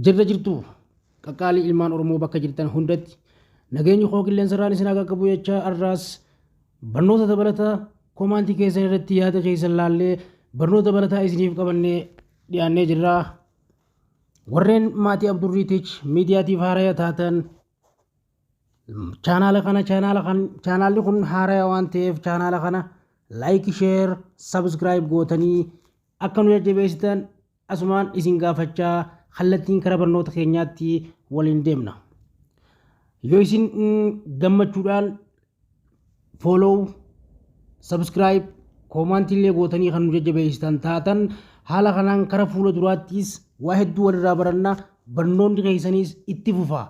Jirra jirtu, qaqqaalii ilmaan Oromoo bakka jirtan hundatti nageenyi koo qilleensarraan isin haa qaqqabu jechaa, har'aas barnoota dabalataa koomaantii keessan irratti yaada keessan laallee barnoota dabalataa isiniif qabannee dhiyaannee jirra. Warreen maatii Abdurrii Teach miidiyaatiif haaraya taatan, chaanaala kana chaanaala kan chaanaalli kun haaraya waan ta'eef, chaanaala kana like, share, subscribe gootanii akka nu jajjabeessitan asumaan isin gaafachaa, kallattiin kara barnoota keenyaatti waliin deemna. Yoo isin gammachuudhaan follow, subscribe, koomaantii illee gootanii kan nu jajjabeessitan taatan, haala kanaan kara fuula duraattis waa hedduu walirraa baranna, barnoonni keessaniis itti fufa.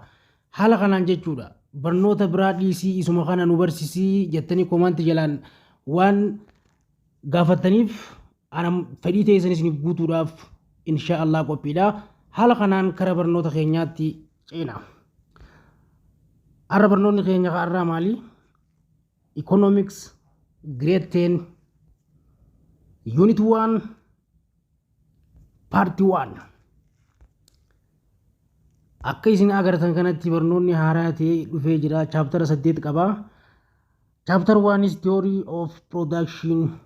Haala kanaan jechuudha. Barnoota biraa dhiisii isuma kana nu barsiisii jettanii koomaantii jalaan waan gaafattaniif, ana fedhii teessan isiniif guutuudhaaf insha Allah qophiidha. Haala kanaan kara barnoota keenyaatti ceena. Har'a barnoonni keenya har'aa maali? Economics Grade 10 Unit 1 Part 1. Akka isin agartan kanatti barnoonni haaraa ta'e dhufee jira. Chaptera 8 qaba. Chapter 1 is theory of production.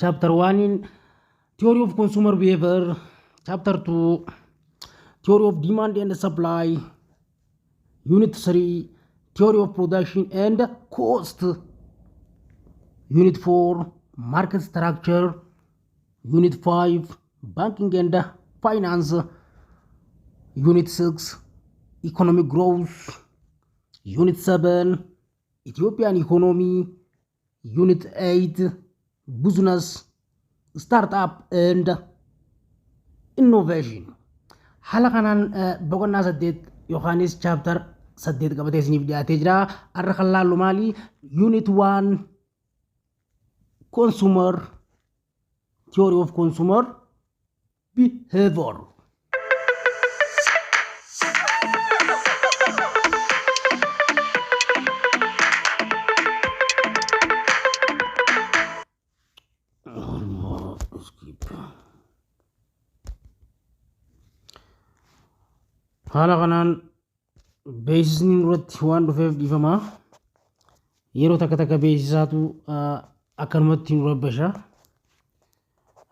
Chapter 1 in theory of consumer behavior. Chapter 2, theory of demand and supply. Unit 3, theory of production and cost. Unit 4, market structure. Unit 5, banking and finance. Unit 6, economic growth. Unit 7, Ethiopian economy. Unit 8, business startup and innovation. Haala kanaan boqonnaa 8 yookaanis chapter 8 qabatee isiniif dhiyaatee jira. Har'a kan laallu maali? Unit 1, consumer theory of consumer behavior. Skip. Haala kanaan beeksisni duratti waan dhufeef dhiifamaa. Yeroo takka takka beeksisaatu akkanumatti nu rabbasha.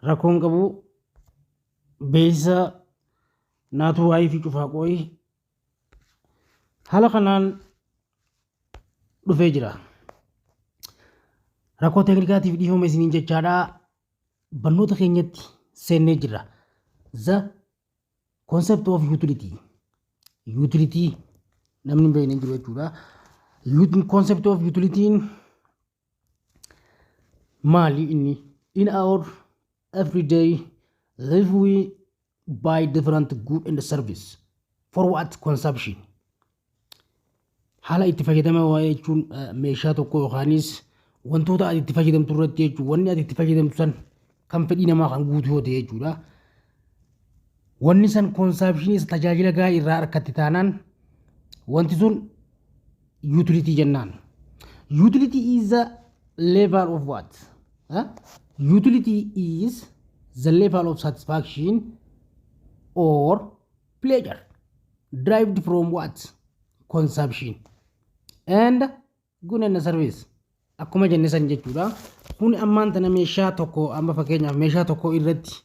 Rakkoon qabu, beeksisa naatu waayii fi cufaa qooyi. Haala kanaan dhufee jira. Rakkoo teeknikaatiif dhiifama isiniin jechaadha. Barnoota keenyatti seennee jirra. The concept of utility. Utility namni hin beekne hin jiru jechuudha. Concept of utility maali inni? In our everyday life, we buy different good and service for what? Consumption. Haala itti fayyadama waa'ee jechuun meeshaa tokko yookaanis wantoota ati itti fayyadamtu irratti jechuudha. Wanni ati itti fayyadamtu san kan fedhii namaa kan guutu yoo ta'e jechuudha. Wanni san consumptionii tajaajila gahaa irraa argatte taanaan, wanti sun utility jennaan. Utility is the level of what? Huh? Utility is the level of satisfaction or pleasure derived from what? Consumption and good and service. Akkuma jenne san jechuudha. Kun ammaan tana meeshaa tokko, amma fakkeenyaaf meeshaa tokko irratti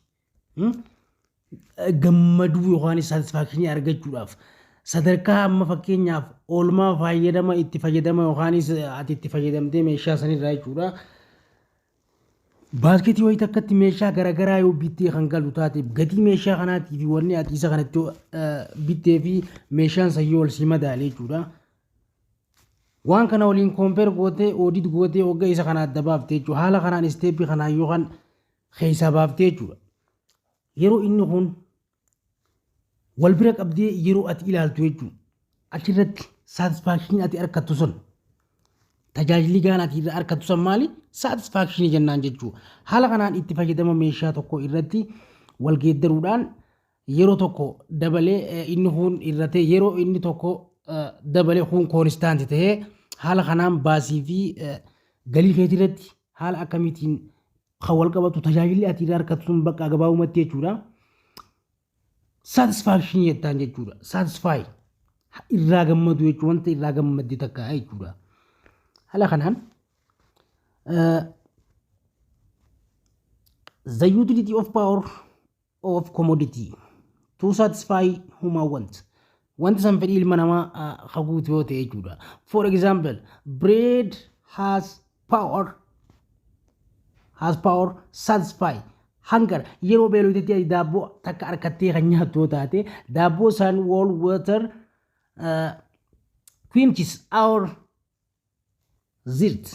gammaduu yookaan satisfaction argachuudhaaf, sadarkaa amma fakkeenyaaf oolmaa fayyadama itti fayyadama yookaanis ati itti fayyadamtee meeshaa sanirraa jechuudha. Basketii wayii takkatti meeshaa garaagaraa yoo bittee kan galu taate, gatii meeshaa kanaatii fi wanni ati isa kanatti bittee fi meeshaan san yoo ol si madaale jechuudha. Waan kana waliin compare gootee, audit gootee, hogga isa kana adda baaftee jechuudha. Haala kanaan stepii kanaan yookaan keessaa baaftee jechuudha. Yeroo inni kun wal bira qabdee yeroo ati ilaaltu jechuudha. Achirratti satisfactionii ati argattu sun, tajaajilli gaan ati irraa argattu sun maali? Satisfactionii jennaan jechuudha. Haala kanaan itti fayyadama meeshaa tokko irratti wal geeddaruudhaan, yeroo tokko dabalee inni kun irratee, yeroo inni tokko dabalee kun constant ta'ee, haala kanaan baasii fi galii keetii irratti haala akkamiitiin kan wal qabatu tajaajilli ati irraa argattu sun bakka gabaabumatti jechuudha. Satisfaction jettaan jechuudha. Satisfy, irraa gammadu jechuudha, wanta irraa gammadde takka jechuudha. Haala kanaan the utility of power of commodity to satisfy human want. Wanti san fedhii ilma namaa haguutu yoo ta'e jechuudha. For example, bread has power satisfy hunger. Yeroo beeloftetti daabboo takka harkattee kan nyaattu yoo taate, daabboo san wall water quenches our thirst.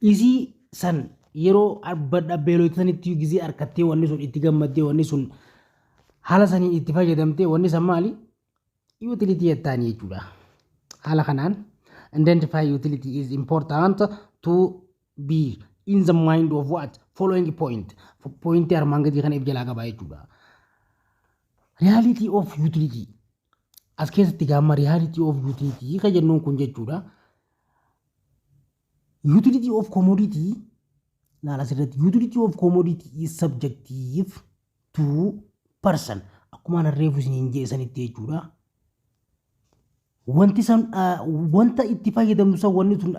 Isii san yeroo beeloftanitti gizee harkattee, wanni sun itti gammaddee, wanni sun haala saniin itti fayyadamtee, wanni san maali? Utility jettaanii jechuudha. Haala kanaan identify utility is important to be in the mind of what following point. Point armaan gadii kana if jalaa qaba jechuudha. Reality of utility. As keessatti gaamma reality of utility kan jennuun kun jechuudha. Utility of commodity, laala asirratti, utility of commodity is subjective to person. Akkuma reefu isiniin jeesanitti jechuudha. Wanti san wanta itti fayyadamnu san, wanni sun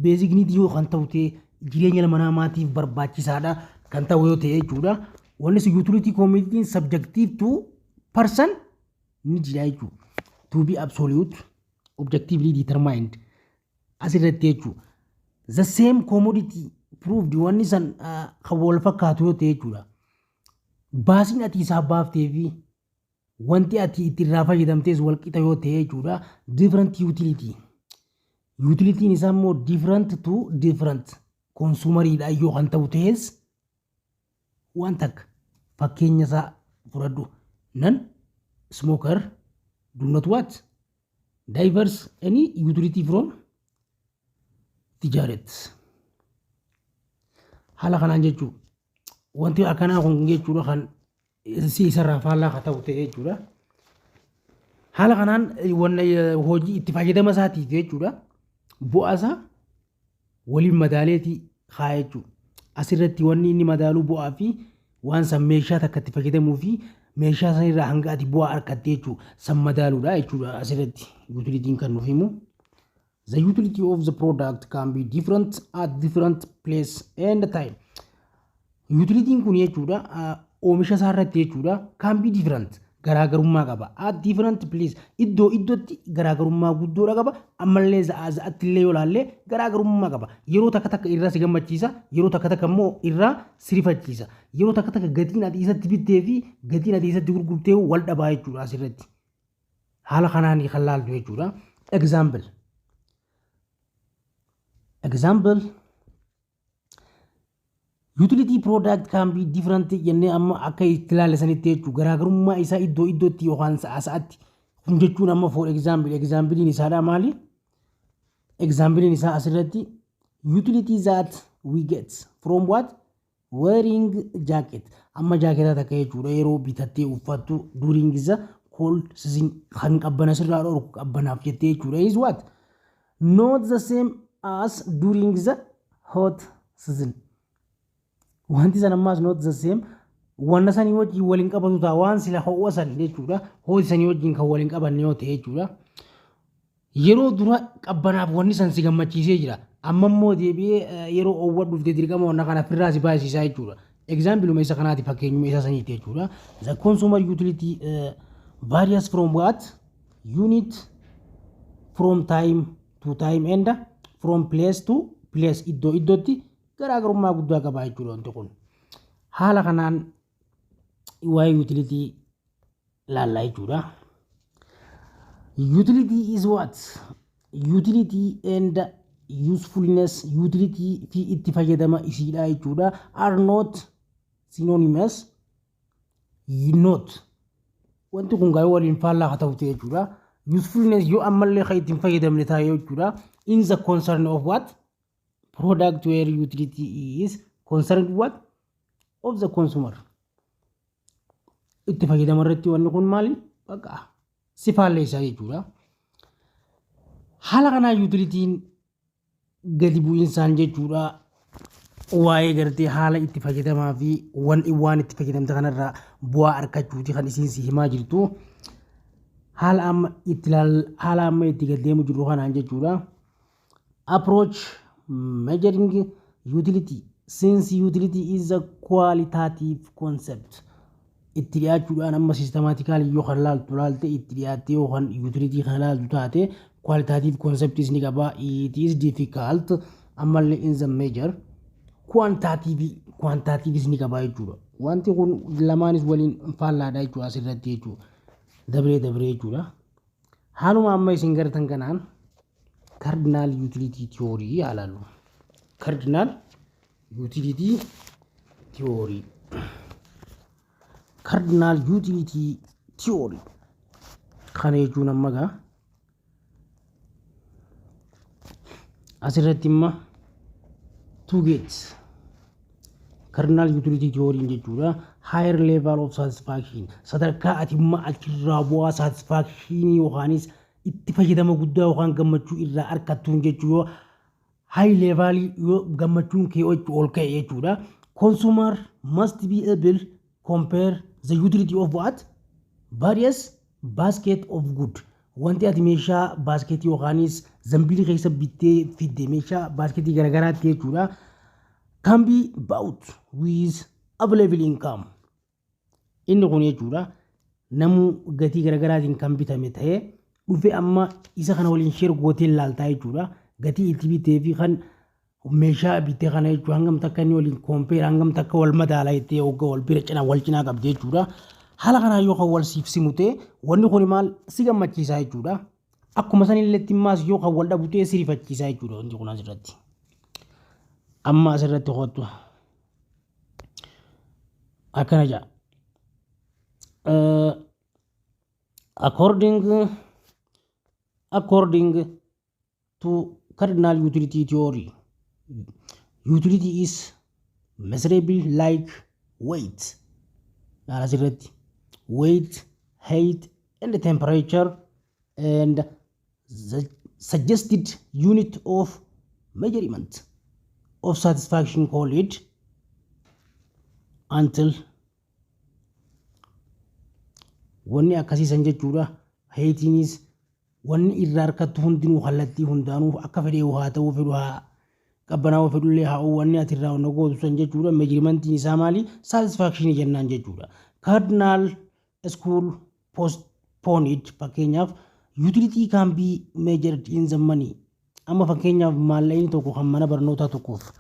basic need yoo kan ta'u ta'e, jireenya ilma namaatiif barbaachisaadha kan ta'u yoo ta'e jechuudha. Wanni sun utility commodity subjective to person ni jira jechuudha. To be absolute objectively determined asirratti jechuudha. The same commodity proved, wanni san kan wal fakkaatu yoo ta'e jechuudha. Baasiin ati isaa baaftee fi wanti ati itti irraa fayyadamtees wal qixa yoo ta'e jechuudha. Different utility. Utilityn isaa immoo different to different consumeriidha yoo kan ta'u ta'es, waan takka fakkeenya isaa fudhadhu. Non smoker do not what derive any utility from cigarette. Haala kanaan jechuudha. Wanti akkanaa kun jechuudha kan si isarraa faallaa haa ta'u ta'e jechuudha. Haala kanaan wanna hojii itti fayyadama isaatiif jechuudha. Bu'aa isaa waliin madaaleetii haa jechuudha. Asirratti wanni inni madaaluu bu'aa fi waan san meeshaa takka itti fayyadamuu fi meeshaa san irraa hanga ati bu'aa argatte jechuudha. San madaaluudha jechuudha asirratti utilityn kan nuuf himu. The utility of the product can be different at different place and time. Utilityn kun jechuudha oomisha isaa irratti jechuudha can be different, garaagarummaa qaba. At different place, iddoo iddootti garaagarummaa guddoodha qaba. Ammallee za'aa za'atti illee yoo ilaalle garaagarummaa qaba. Yeroo takka takka irraa si gammachiisa, yeroo takka takka immoo irraa si rifachiisa. Yeroo takka takka gatiin ati isatti bittee fi gatiin ati isatti gurgurtee wal dhabaa jechuudha asirratti. Haala kanaan kan laaltu jechuudha. Example. Example, utility product can be different jennee amma akka itti ilaale sanitti jechuudha. Garaagarummaa isaa iddoo iddootti yookaan sa'a sa'atti kun jechuun, amma for example, exampleiin isaadha maali? Exampleiin isaa asirratti utility that we get from what wearing jacket, amma jaaketaa takka jechuudha yeroo bitattee uffattu during the cold season, kan qabbana sirraa dhorku, qabbanaaf jettee jechuudha, is what not the same as during the hot season. Wanti san ammaas not the same, wanna sanii wajjin waliin qabatu ta'a, waan sila ho'a san jechuudha, ho'i sanii wajjin kan waliin qabanne yoo ta'e jechuudha. Yeroo dura qabbanaaf wanni san si gammachiisee jira, amma immoo deebi'ee yeroo oowwa dhufte dirqama wanna kana ofirraa si baasisaa jechuudha. Exampleuma isa kanaati, fakkeenyuma isa saniiti jechuudha. The consumer utility varies from what unit from time to time and from place to place. Iddoo iddootti garaagarummaa guddaa qaba jechuudha wanti kun. Haala kanaan waa'ee utility laallaa jechuudha. Utility is what? Utility and usefulness, utility fi itti fayyadama isiidha jechuudha, are not synonymous. Not, wanti kun gaa'ee waliin faallaa haa ta'u jechuudha. Usefulness yoo ammallee kan ittiin fayyadamne taa'e jechuudha. In the concern of what? Product where utility is concerned what? Of the consumer. Itti fayyadama irratti wanni kun maali? Bakka si faalleessaa jechuudha. Haala kanaa utilityn gadi bu'insaan jechuudha. Waa'ee gartee haala itti fayyadamaa fi waan itti fayyadamte kanarraa bu'aa argachuuti kan isiin si himaa jirtu. Haala amma itti gad deemu jirru kanaan jechuudha. Approach measuring utility. Since utility is a qualitative concept, itti dhiyaachuudhaan amma systematically yoo kan laaltu laalte, itti dhiyaattee yoo kan utility kana laaltu taate, qualitative concepts ni qaba. It is difficult ammallee in the measure quantitative ni qaba jechuudha. Wanti kun lamaanis waliin faallaadha jechuudha asirratti jechuudha. Dabree dabree jechuudha. Haaluma amma isin gartan kanaan cardinal utility theory haa. Cardinal utility theory. Cardinal utility theory. Kana jechuun amma gaa asirratti imma to get cardinal utility theory jechuudha. Higher level of satisfaction, sadarkaa ati imma achirraa bu'aa satisfaction yookaanis itti fayyadama guddaa yookaan gammachuu irraa argattuun jechuu, yoo high level yoo gammachuun kee ol ka'e jechuudha. Consumer must be able compare the utility of what? Various basket of good. Wanti ati meeshaa basketii yookaanis zambiilii keessa bittee fidde meeshaa basketii garagaraatti jechuudha. Can be bought with available income. Inni kun jechuudha, namuu gatii garagaraatiin kan bitame ta'ee dhufe amma isa kana waliin share gootee laaltaa jechuudha. Gatii itti bitee fi kan meeshaa bittee kana jechuudha, hangam takka inni waliin compare, hangam takka wal madaalaa jettee hogga wal bira cinaa wal cinaa qabdi jechuudha. Haala kanaan yoo kan wal siif simu ta'e, wanni kun maal si gammachiisaa jechuudha. Akkuma sanillee immaas yoo kan wal dhabu ta'e, si rifachiisaa jechuudha wanti kun asirratti. Amma asirratti hottu akkana jedha. According to cardinal utility theory, utility is measurable like weight. Laala asirratti, weight, height and temperature and the suggested unit of measurement of satisfaction called util. Wanni akkasiisan jechuudha. Heightiinis wanni irraa harkattu hundinuu kallattii hundaanuu akka fedhee haa ta'uu, fedhu haa qabbanaa'uu, fedhullee haa, wanni ati irraa wanna gootu san jechuudha. Measurementiin isaa maali? Satisfaction jennaan jechuudha. Cardinal school postponed, fakkeenyaaf, utility can be measured in the money. Amma fakkeenyaaf maallaqni tokko kan mana barnootaa tokkoof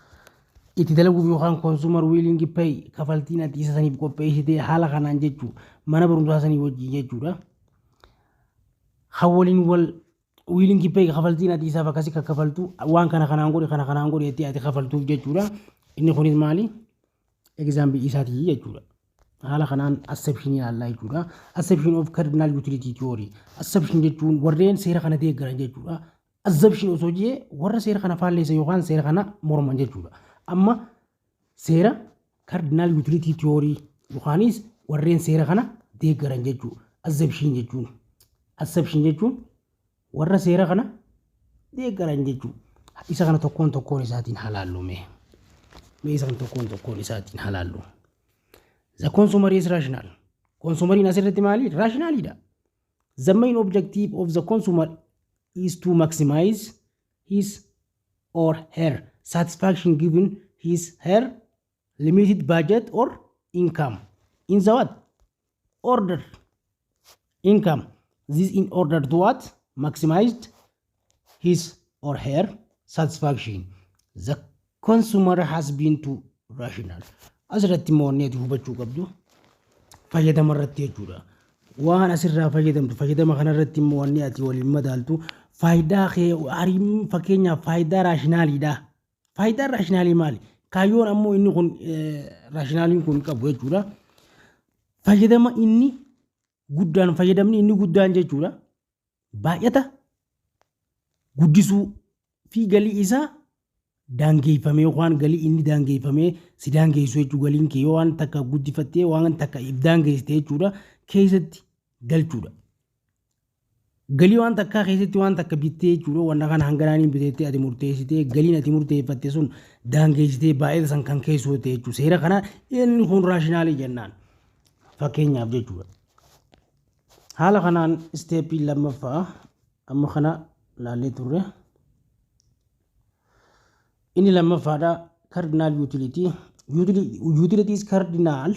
itti dalaguuf yookaan consumer willing pay, kafaltiin ati isa saniif qopheessite haala kanaan jechuu, mana barumsaa sanii wajjin jechuudha. Kan waliin wal willing pay, kafaltiin ati isaaf akkasii kaffaltu, waan kana kanaan godhe, kana kanaan godhe jettee ati kafaltuuf jechuudha. Inni kunis maali? Example isaatii jechuudha. Haala kanaan assumption ilaallaa jechuudha. Assumption of cardinal utility theory. Assumption jechuun warreen seera kana deeggaran jechuudha. Assumption osoo jee warra seera kana faalleessan yookaan seera kana morman jechuudha. Amma seera cardinal utility theory yookaanis warreen seera kana deeggaran jechuudha. Assumption jechuun. Assumption jechuun warra seera kana deeggaran jechuudha. Isa kana tokkoon tokkoon isaatiin halaallu mee. Mee isa kana tokkoon tokkoon isaatiin halaallu. The consumer is rational. Consumeriin asirratti maali? Rationalidha. The main objective of the consumer is to maximize his or her satisfaction given his her limited budget or income. In the what? Order. Income. This in order to what? Maximize his or her satisfaction. The consumer has been to rational. Asirratti immoo wanni ati hubachuu qabdu fayyadama irratti jechuudha. Waan asirraa fayyadamtu, fayyadama kanarratti immoo wanni ati waliin madaaltu faayidaa kee fakkeenyaaf faayidaa rationaliidha. Faayidaan rationalii maali? Kaayyoon ammoo inni kun rationaliin kun qabu jechuudha. Fayyadama inni guddaan, fayyadamni inni guddaan jechuudha. Baay'ata guddisuu fi galii isaa daangeeffamee yookaan galii inni daangeeffamee si daangeessu jechuudha. Galiin kee yoo waan takka guddifattee waan takka if daangeessite jechuudha, keessatti galchuudha. Galii waan takkaa keessatti waan takka bittee jechuudha. Wanta kana hanganaaniin biteettee ati murteessitee, galiin ati murteeffatte sun daangeessitee baay'ee san kan keessoo ta'e jechuudha. Seera kana inni kun rational jennaan. Fakkeenyaaf jechuudha. Haala kanaan stepii lammaffaa amma kana laallee turre. Inni lammaffaadha, cardinal utility. Utility is cardinal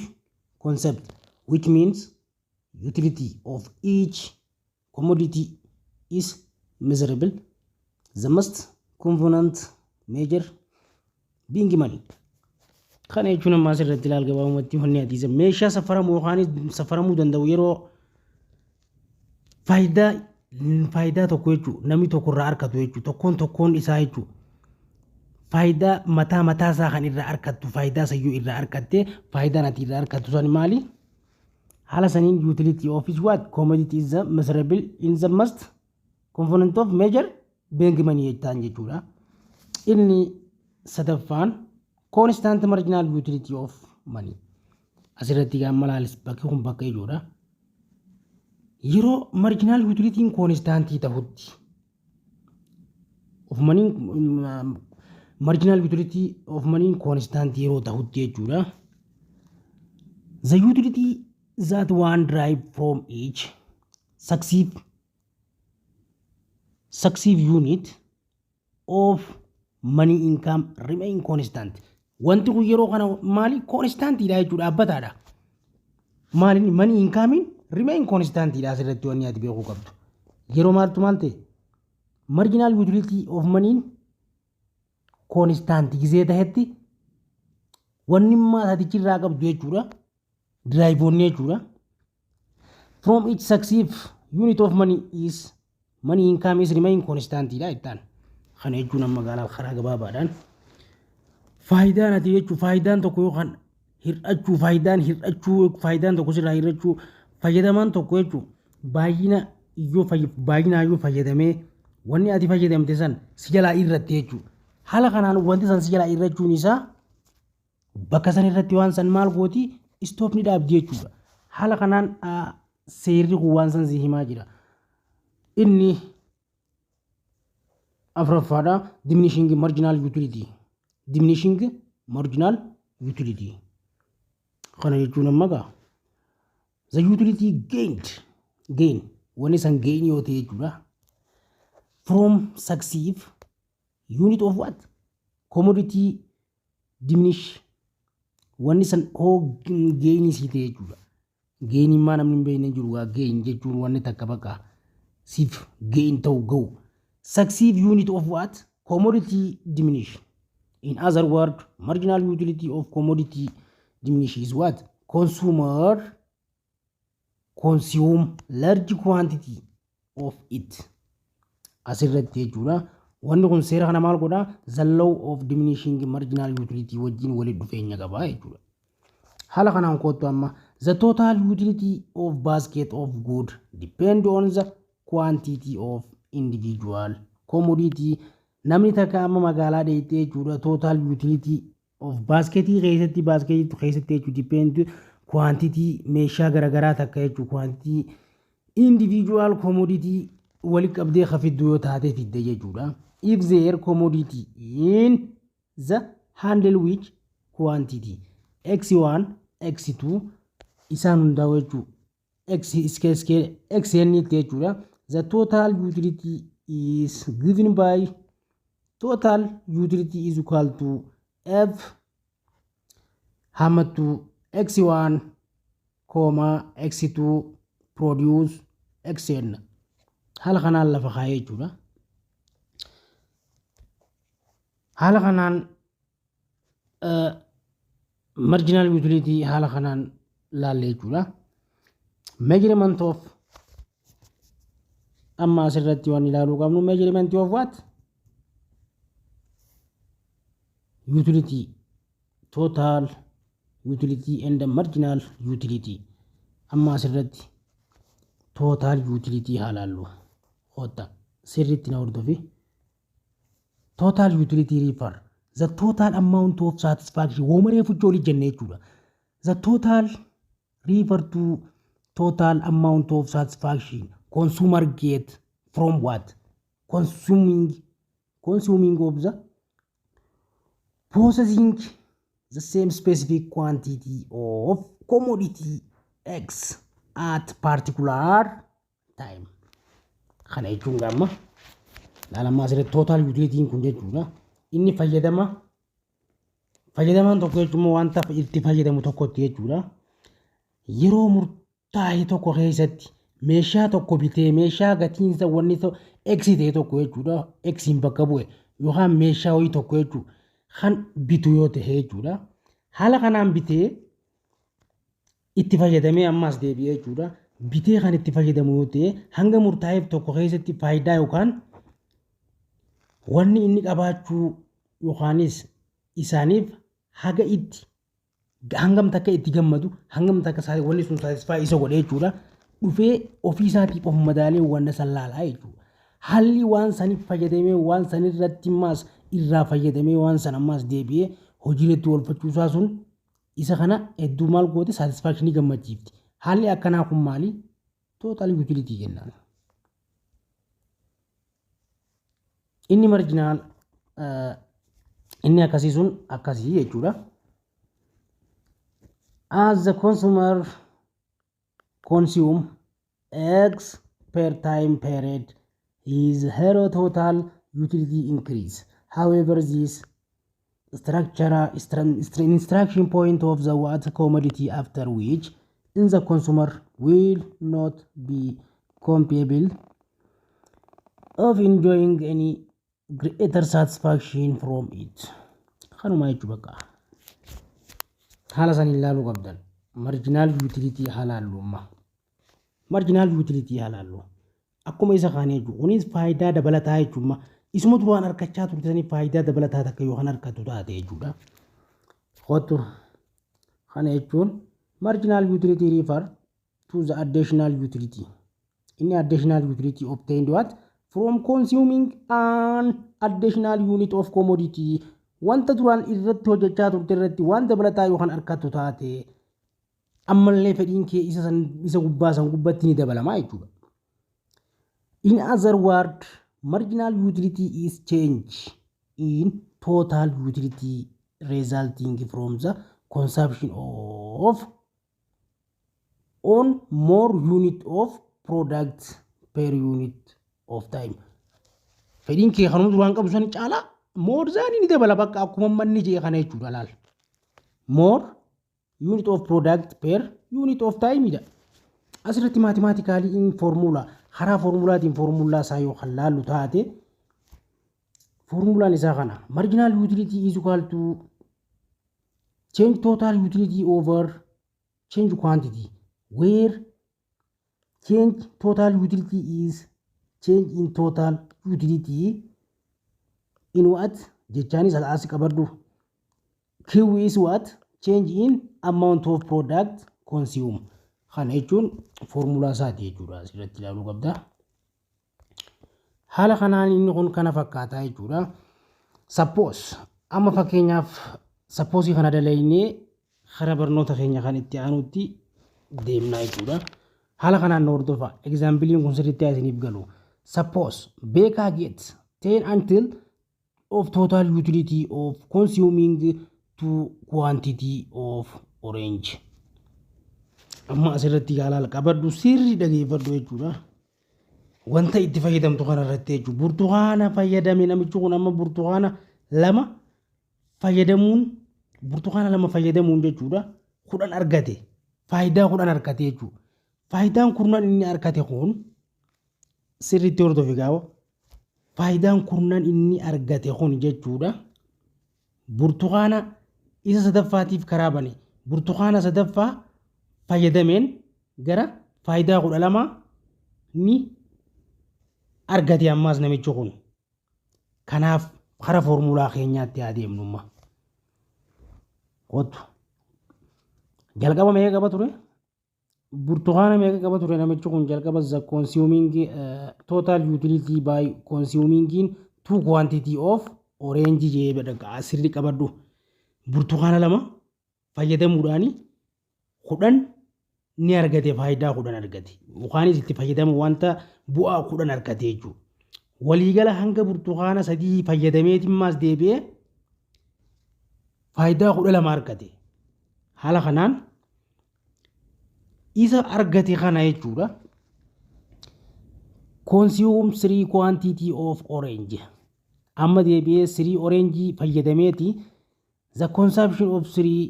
concept, which means utility of each commodity is measurable, the most convenient measure being money. Kana jechuun ammaa asirratti ilaal, gabaabumatti wanni ati meeshaa safaramuu yookaan safaramuu danda'u yeroo faayidaa tokko jechuudha, namni tokko irraa argatu jechuudha, tokkoon tokkoon isaa jechuudha. Faayidaa mataa mataa isaa kan irraa argattu, faayidaa sayyuu irraa argatte, faayidaan ati irraa argattu san maali? Haala saniin utility of is what commodity is the measurable in the most convenient of measure being money jettaan jechuudha. Inni sadaffaan constant marginal utility of money. Asirratti gaamma laalis, bakki kun bakka ijoodha. Yeroo marginal utilityn constantii ta'utti of moneyn, marginal utility of moneyn constantii yeroo ta'utti jechuudha. The utility that one derive from each successive unit of money income remain constant. Wanti kun yeroo kana maali? Constantiidha jechuudha, dhaabbataadha. Maaliin? Money income remain constantiidha. Asirratti wanni ati beekuu qabdu. Yeroo maaltu maal ta'e? Marginal utility of moneyn constant gizee tahetti wanni maatichirraa qabdu jechuudha. Deriveoonni jechuudha. From each successive unit of money is money income is remain constant dha jettaan. Kana jechuun amma magaalaa karaa gabaabaadhaan faayidaan ati jechuun faayidaan tokko yookaan hir'achuu, faayidaan hir'achuu, faayidaan tokko sirraa hir'achuu, fayyadamaan tokko jechuun baay'ina iyyoo baay'inaa iyyuu fayyadamee wanni ati fayyadamte san si jalaa irratti jechuudha. Haala kanaan wanti san si jalaa irrachuun isaa bakka san irratti waan san maal gooti? Stop, ni dhaabdi jechuudha. Haala kanaan seerri kun waan san si himaa jira. Inni afuraffaadha, diminishing marginal utility. Diminishing marginal utility. Kana jechuun amma gaa the utility gained, gain wanni san gain yoo ta'e jechuudha. From successive unit of what? Commodity diminish, wanni san hoo gainii sii ta'e jechuudha. Gainiin maa namni hin beekne jiru gaa, gain jechuun wanni takka bakka siif gain ta'u ga'u. Successive unit of what? Commodity diminish. In other word, marginal utility of commodity diminish is what? Consumer consume large quantity of it. Asirratti jechuudha. Wanni kun seera kana maal godhaa? The law of diminishing marginal utility wajjin walitti dhufeenya qaba jechuudha. Haala kanaan kottu amma the total utility of basket of good depend on the quantity of individual commodity. Namni takka amma magaalaa dheeytee jechuudha, total utility of basketii keessatti, basketii keessatti jechuudha, depend quantity meeshaa garaagaraa takka jechuudha, quantity individual commodity walitti qabdee ka fiddu yoo taate fidde jechuudha. If their commodity in the handle which quantity x1 x2 isaan hundaa'u jechuudha. X xn jechuudha. The total utility is given by total utility is equal to f hammattu x1 comma x2 produce xn. Haala kanaan lafa kaa'ee jechuudha. Haala kanaan marginal utility haala kanaan laalle jechuudha. Measurement of, amma asirratti waan ilaaluu qabnu, measurement of what? Utility, total utility and marginal utility. Amma asirratti total utility haa laallu. Kottaa sirriitti na hordofi. Total utility refer the total amount of satisfaction, woomaree fuchoo olii jenne jechuudha. The total refer to total amount of satisfaction consumer get. From what? Consuming of the possessing the same specific quantity of commodity X at particular time. Kana jechuun gaamma laalammaa asirratti total utilityn kun jechuudha. Inni fayyadama fayyadamaan tokko jechuun wanta itti fayyadamu tokkotti jechuudha. Yeroo murtaa'e tokko keessatti meeshaa tokko bitee, meeshaa gatiinsa wanni X ta'e tokko jechuudha. Xiin bakka bu'e yookaan meeshaa wayii tokko jechuudha. Kan bitu yoo ta'e jechuudha. Haala kanaan bitee itti fayyadamee ammas deebi'ee jechuudha. Bitee kan itti fayyadamu yoo ta'e, hanga murtaa'eef tokko keessatti faayidaa yookaan wanni inni qabaachuu yookaanis isaaniif haga itti hangam takka itti gammadu, hangam takka wanni sun satisfy isa godhe jechuudha. Dhufee ofii isaatiif of madaalee wanta san laalaa jechuudha. Haalli waan saniif fayyadamee, waan sanirratti ammaas irraa fayyadamee, waan san ammaas deebi'ee hojiirratti oolfachuu isaa sun isa kana hedduu maal goote, satisfaction gammachiifti. Haalli akkanaa kun maali? Total utility jennaan. Inni marginal inni akkasii sun akkasii jechuudha. As the consumer consume X per time period, his her total utility increase. However, this structure instruction point of the what commodity after which in the consumer will not be capable of enjoying any greater satisfaction from it. Kanuma jechuu bakka. Haala saniin ilaaluu qabdan. Marginal utility haa laallu amma. Marginal utility haa laallu. Akkuma isa kaanii jechuudha. Kunis faayidaa dabalataa jechuudha. Isuma duraan argachaa turte faayidaa dabalataa takka yoo kan argatu taate jechuudha. Kottu, kana jechuun marginal utility refer to the additional utility. Inni additional utility obtained what? From consuming an additional unit of commodity. Wanta duraan irratti hojjechaa turte irratti waan dabalataa yoo kan argattu taate, ammallee fedhiin kee isa san isa gubbaa san gubbatti ni dabalamaa jechuudha. In other word, marginal utility is change in total utility resulting from the consumption of one more unit of product per unit of time. Fedhiin kee kanuma duraan qabu san caalaa more than ni dabala bakka akkuma manni jee kana jechuudha laal. More unit of product per unit of time dha. Asirratti mathematically in formula, karaa formulaatiin formulaa isaa yoo kan laallu taate, formulaan isaa kana: marginal utility is equal to change total utility over change quantity, where change total utility is change in total utility in what jechaanis as qabadhu. Q is what? Change in amount of product consume. Kana jechuun foormulaa isaati jechuudha, asirratti ilaaluu qabda. Haala kanaan inni kun kana fakkaataa jechuudha. Suppose amma fakkeenyaaf supposeii kana dalaynee karaa barnoota keenya kan itti aanutti deemnaa jechuudha. Haala kanaan nu hordofa. Exampleiin kun sirriitti isiniif galu. Suppose Beekaa gets 10 unit of total utility of consuming two quantity of orange. Amma asirratti yaalaal qabadhu, sirrii dhageeffadhu jechuudha. Wanta itti fayyadamtu kanarratti jechuudha. Burtukaana fayyadame namichi kun. Amma burtukaana lama fayyadamuun, burtukaana lama fayyadamuun jechuudha, 10 argate, faayidaa 10 argate jechuudha. Faayidaan kurnan inni argate kun, sirriitti hordofi gaafa, faayidaan kurnan inni argate kun jechuudha. Burtukaana isa sadaffaatiif karaa bane. Burtukaana sadaffaa fayyadameen gara faayidaa 12 ni argate ammaas namichi kun. Kanaaf kara foormulaa keenyaatti adeemnumma. Kottu. Jalqaba meeqa qaba ture? Burtukaana meeqa qaba ture namichi kun jalqaba? The consuming total utility by consuming two quantity of orange jee sirri qabadhu. Burtukaana lama fayyadamuudhaani 10 ni argate, faayidaa 10 argate yookaanis itti fayyadama wanta bu'aa 10 argate jechuudha. Waliigala hanga burtukaana sadii fayyadameetimmaas deebi'ee faayidaa 12 argate. Haala kanaan isa argate kana jechuudha. Consume three quantity of orange. Amma deebi'ee three orange fayyadameeti. The consumption of three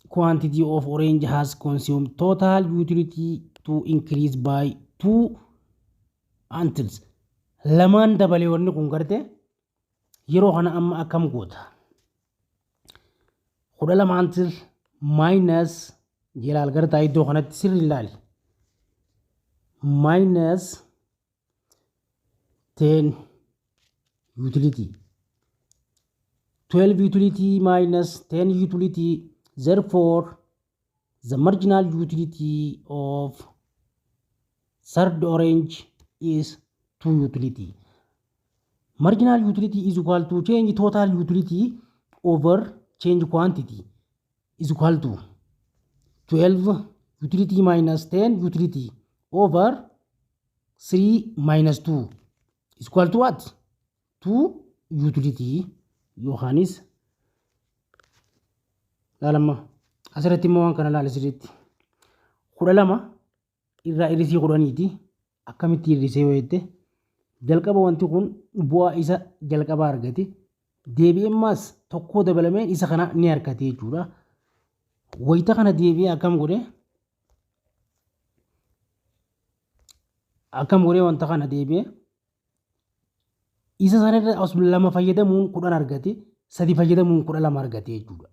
quantity of orange has consumed total utility to increase by two units. Lamaan dabalee wanni kun garte yeroo kana amma akkam goota? 12 until minus jelaal gartaa iddoo kanatti sirri ilaali. Minus 10 utility. 12 utility minus 10 utility, therefore the marginal utility of third orange is 2 utility. Marginal utility is equal to change total utility over change quantity, is equal to 12 utility minus 10 utility over 3 minus 2 is equal to what? 2 utility. Yookaanis laalama asirratti immoo waan kana laala sirriitti. 12 irraa hir'isii 10ti. Akkamitti hir'isee yoo jette, jalqaba wanti kun bu'aa isa jalqaba argate, deebi'ee ammaas tokkoo dabalameen isa kana ni argate jechuudha. Wayita kana deebi'ee akkam godhe? Akkam godhee wanta kana deebi'ee isa sanarra as lama fayyadamuun 10 argate, sadi fayyadamuun 12 argate jechuudha.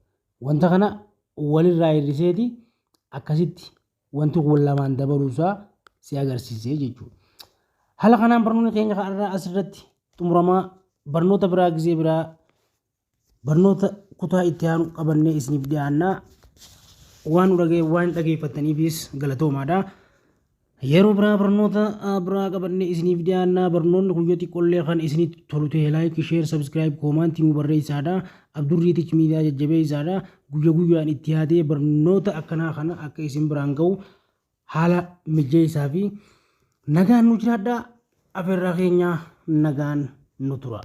Wanta kana walirraa hir'iseeti akkasitti wanti kun lamaan dabaluusaa si agarsiisee jechuudha. Haala kanaan barnoonni keenya har'aa asirratti xumuramaa. Barnoota biraa gisee biraa barnoota kutaa itti aanu qabannee isiniif dhiyaannaa. Waan nu dhagee waan dhageeffattaniifis galatoomaadha. Yeroo biraa barnoota biraa qabannee isiniif dhiyaannaa. Barnoonni kun yoo xiqqoollee kan isinitti tolu ta'e, like, share, subscribe, comment nu barreessaadha. Abdurriitich Miidiyaa jajjabeessaadha. Guyya guyyaan itti yaadee barnoota akkanaa kana akka isin biraan ga'u haala mijeessaa fi nagaan nu jiraadhaa. Afeerraa keenya nagaan nu tura.